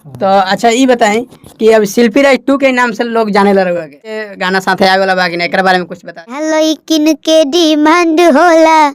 तो अच्छा ये बताएं कि अब शिल्पी राज 2 के नाम से लोग जाने लगे के गाना साथे आवे वाला बाकी नहीं, एकरा बारे में कुछ बता। लइकिन के डिमांड होला,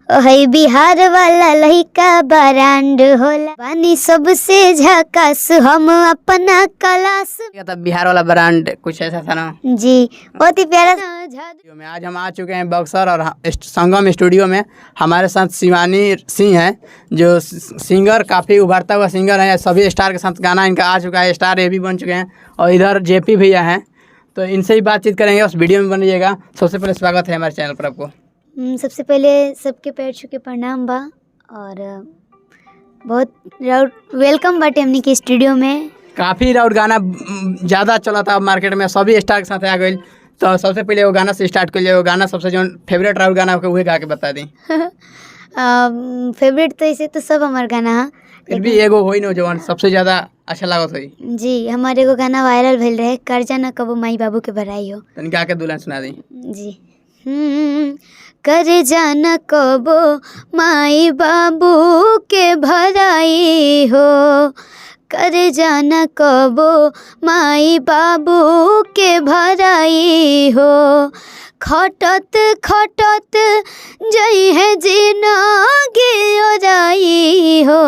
ओहे बिहार वाला लइका बरांड होला। बानी सबसे झकास हम अपना क्लास। तब बिहार वाला ब्रांड कुछ ऐसा था ना। जी, बहुत ही प्यारा। स्टूडियो में आज हम आ चुके हैं बक्सर और संगम स्टूडियो में हमारे साथ शिवानी सिंह हैं, जो सिंगर, काफ़ी उभरता हुआ सिंगर है। सभी स्टार के साथ गाना इनका आ चुका है, स्टार ये भी बन चुके हैं। और इधर जेपी भैया हैं, तो इनसे ही बातचीत करेंगे, उस वीडियो में बनिएगा। सबसे पहले स्वागत है हमारे चैनल पर आपको। सबसे पहले सबके पैर छू के प्रणाम बा और बहुत राउट welcome बाटे हमनी के स्टूडियो में। काफ़ी राउट गाना ज़्यादा चला था मार्केट में, सभी स्टार के साथ आ गई। तो सबसे पहले वो गाना से स्टार्ट कर लिया, वो गाना सबसे जो फेवरेट राउट गाना आपके, वही गा के बता दी। फेवरेट तो ऐसे तो सब हमार गाना है, फिर भी एगो होई न जवन सबसे ज़्यादा अच्छा लागत होई। जी, हमार एगो गाना वायरल भइल रहे, कर्जा न कबो माई बाबू के भराई हो। तनी गा के दुल्हन सुना दी। जी। कर्जा न कबो माई बाबू के भराई हो, कर्जा न कबो माई बाबू के भराई हो। खटत खटत जई है जिनगी ओराई हो,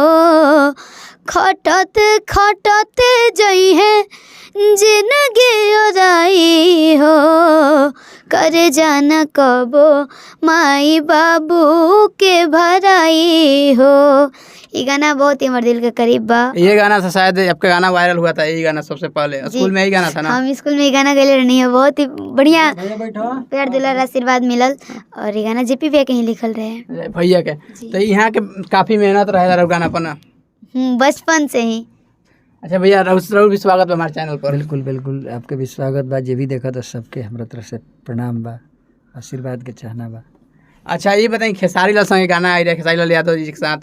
खटत खटत जई है जिनगी ओराई हो। कर्जा न कबो माई बाबू के भराई हो। ये गाना बहुत ही हमारे दिल के करीब बा। ये गाना से शायद आपका गाना वायरल हुआ था, यही गाना सबसे पहले स्कूल में यही गाना था ना। हम स्कूल में ये गाना गए रहनी है, बहुत ही बढ़िया प्यार दुलार आशीर्वाद मिलल। और ये गाना जेपी भैया के ही लिखल रहे। भैया के। तो यहाँ के काफ़ी मेहनत रहे रहो गाना पर ना। बचपन से ही। अच्छा भैया, रहु भी स्वागत बा हमारे चैनल पर। बिल्कुल बिल्कुल, आपके भी स्वागत बा। जे भी देखा तो सबके हमरा तरफ से प्रणाम बा, आशीर्वाद के चाहना बा। अच्छा ये बताइए, खेसारी लाल संगे गाना आई रहे, खेसारी लाल यादव जी के साथ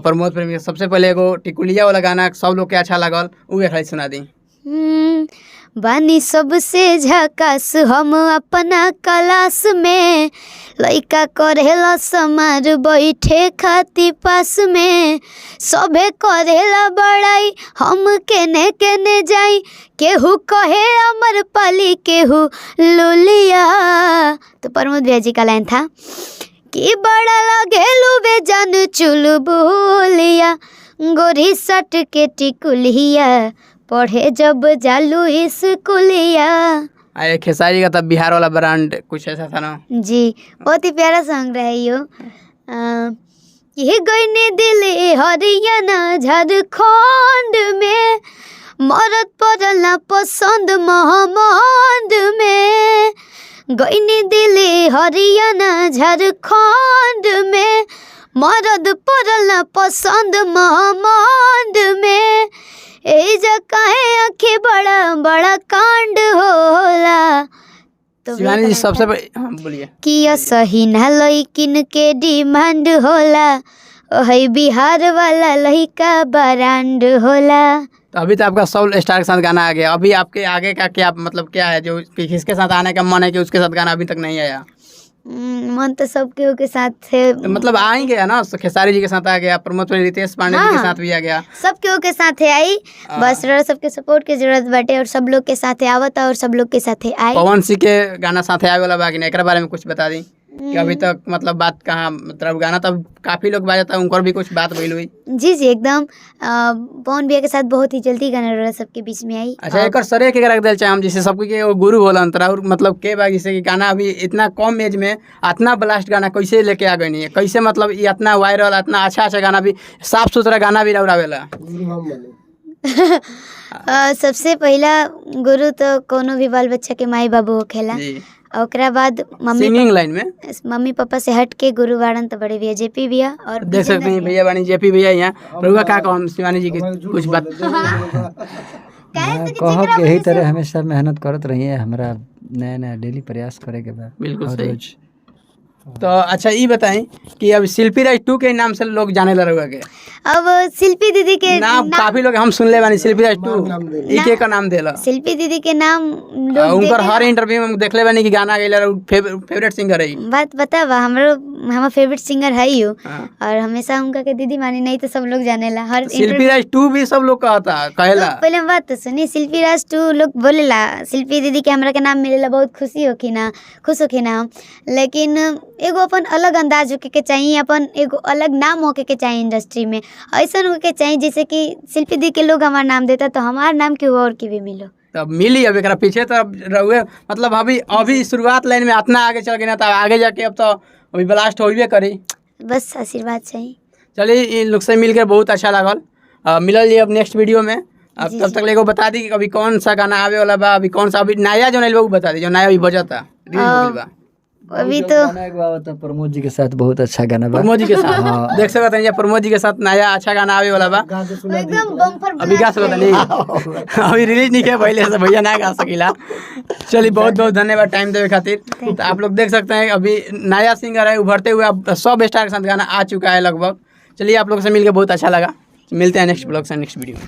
प्रमोद प्रेमी के, सबसे पहले एगो टिकुलिया वाला गाना सब लोग के अच्छा लागल, उ एक सुना दी। बानी सबसे झकास हम अपना क्लास में, लइका करेला समार बैठे खाती पास में। सभे करेला बड़ाई हम केने केने जाई, केहू कहे अमर पाली केहू लुलिया। तो प्रमोद भैया जी का लाइन था कि बड़ा लगेलू बेजान चुलबुलिया, गोरी सट के टिकुलिया, पढ़े जब जालू स्कूलिया। अरे खेसारी का तब बिहार वाला ब्रांड कुछ ऐसा था ना। जी, बहुत ही प्यारा सॉन्ग रहे यो। ये गईने दिले हरियाणा झारखंड में, मरद पड़ल ना पसंद महमंद में। गईने दिले हरियाणा झारखंड में, मरद पड़ल ना पसंद महमंद में। ए काहे आँखें बड़ा बड़ा कांड होला। तो शिवानी जी सबसे पहले हाँ बोलिए। कि सही ना लइकिन के डिमांड होला, ओहे बिहार वाला लइका बरांड होला। तो अभी तो आपका सब स्टार के साथ गाना आ गया, अभी आपके आगे का क्या मतलब क्या है, जो कि किसके साथ आने का मन है कि उसके साथ गाना अभी तक नहीं आया? मन तो सब केहू के साथ है। तो मतलब आ ही गया ना, खेसारी जी के साथ आ गया, प्रमोद प्रेमी, रितेश पांडे जी के साथ भी आ गया, सब केहू के साथ है आई। बस रउरा सबके सपोर्ट के जरूरत बाटे और सब लोग के साथ आवता और सब लोग के साथ आई। पवन सिंह के गाना साथे आवे वाला बाकी नहीं, एकरा बारे में कुछ बता दी कि अभी तक मतलब बात कहाँ, मतलब गाना तब काफ़ी लोग बाजता है, उनकर भी कुछ बात भइल हुई। जी जी एकदम, पवन भैया के साथ बहुत ही जल्दी गाना रउरा सबके बीच में आई। अच्छा एक सरे के रख दिल चाहे हम, जैसे सबके के गुरु होलन तोरा और मतलब के बा, जैसे कि गाना अभी इतना कम एज में इतना ब्लास्ट गाना कैसे लेके आ गई है, कैसे मतलब ये इतना वायरल, इतना अच्छा अच्छा गाना भी, साफ सुथरा गाना भी रउरावेला। सबसे पहला गुरु तो कोनो भी बाल बच्चा के माई बाबू होखेला। जी। और ओकरा बाद मम्मी सिंगिंग लाइन में मम्मी पापा से हट के गुरु बाड़न तो बड़े भैया जेपी भैया और देख सकते हैं भैया बानी जेपी भैया यहाँ रउआ का कहम शिवानी जी की कुछ बात। कहब कि यही तरह हमेशा मेहनत करत रहिए, हमरा नया नया डेली प्रयास करे के बा। बिल्कुल हर सही। रोज। तो अच्छा ये बताएं कि अब शिल्पी राज 2 के नाम से लोग जाने लगे के। अब शिल्पी दीदी के नाम काफी लोग हम सुनले बानी शिल्पी राज 2 ई के का नाम देला। शिल्पी दीदी के नाम लोग उनकर हर इंटरव्यू में हम देखले बानी कि गाना गइला फेवरेट सिंगर है। बात बतावा हमरो हमार फेवरेट सिंगर है ही हो। हाँ। और हमेशा उनका के दीदी मानी, नहीं तो सब लोग जानेला हर शिल्पी राज 2 भी सब लोग कहता कहेला। तो पहले हम बात तो सुनी, शिल्पी राज 2 लोग बोलेला, शिल्पी दीदी के हमरा के नाम मिलेला बहुत खुशी होखी ना, खुश होखी ना हम। लेकिन एगो अपन अलग अंदाज होके के चाहिए, अपन एगो अलग नाम होके के चाहिए इंडस्ट्री में, ऐसा होके के चाहिए जैसे कि शिल्पी दीदी के लोग हमार नाम देता तो हमार नाम केहू और के भी मिलो। तब मिली। अब एकरा पीछे तो अब रहुए, मतलब अभी अभी शुरुआत लाइन में इतना आगे चल गए ना, तब आगे जाके अब तो अभी ब्लास्ट होबे करी। बस आशीर्वाद चाहिए। चलिए, इन लोग से मिलकर बहुत अच्छा लागल। मिलल जी अब नेक्स्ट वीडियो में। अब जी, तब जी। तक एगो बता दी कि अभी कौन सा गाना आवे वाला बा, अभी कौन सा अभी नया जो बा उ बता दी, जो नया अभी बजता रिलीज हो गइल बा। अभी बहुत तो गाना एगो आवता प्रमोद जी के साथ, बहुत अच्छा गाना बा। प्रमोद जी के साथ। हाँ। देख सकत हैं प्रमोद जी के साथ नया अच्छा गाना आवे वाला बा। एकदम बम्पर। अभी गा सकत नहीं, अभी रिलीज नहीं किया पहले से भैया ना गा सकीला। चलिए, बहुत बहुत धन्यवाद टाइम देवे खातिर। तो आप लोग देख सकते हैं अभी नया सिंगर है उभरते हुए, अब सब स्टार के साथ गाना आ चुका है लगभग। चलिए, आप लोग से मिलकर बहुत अच्छा लगा। मिलते हैं नेक्स्ट ब्लॉग से नेक्स्ट वीडियो में।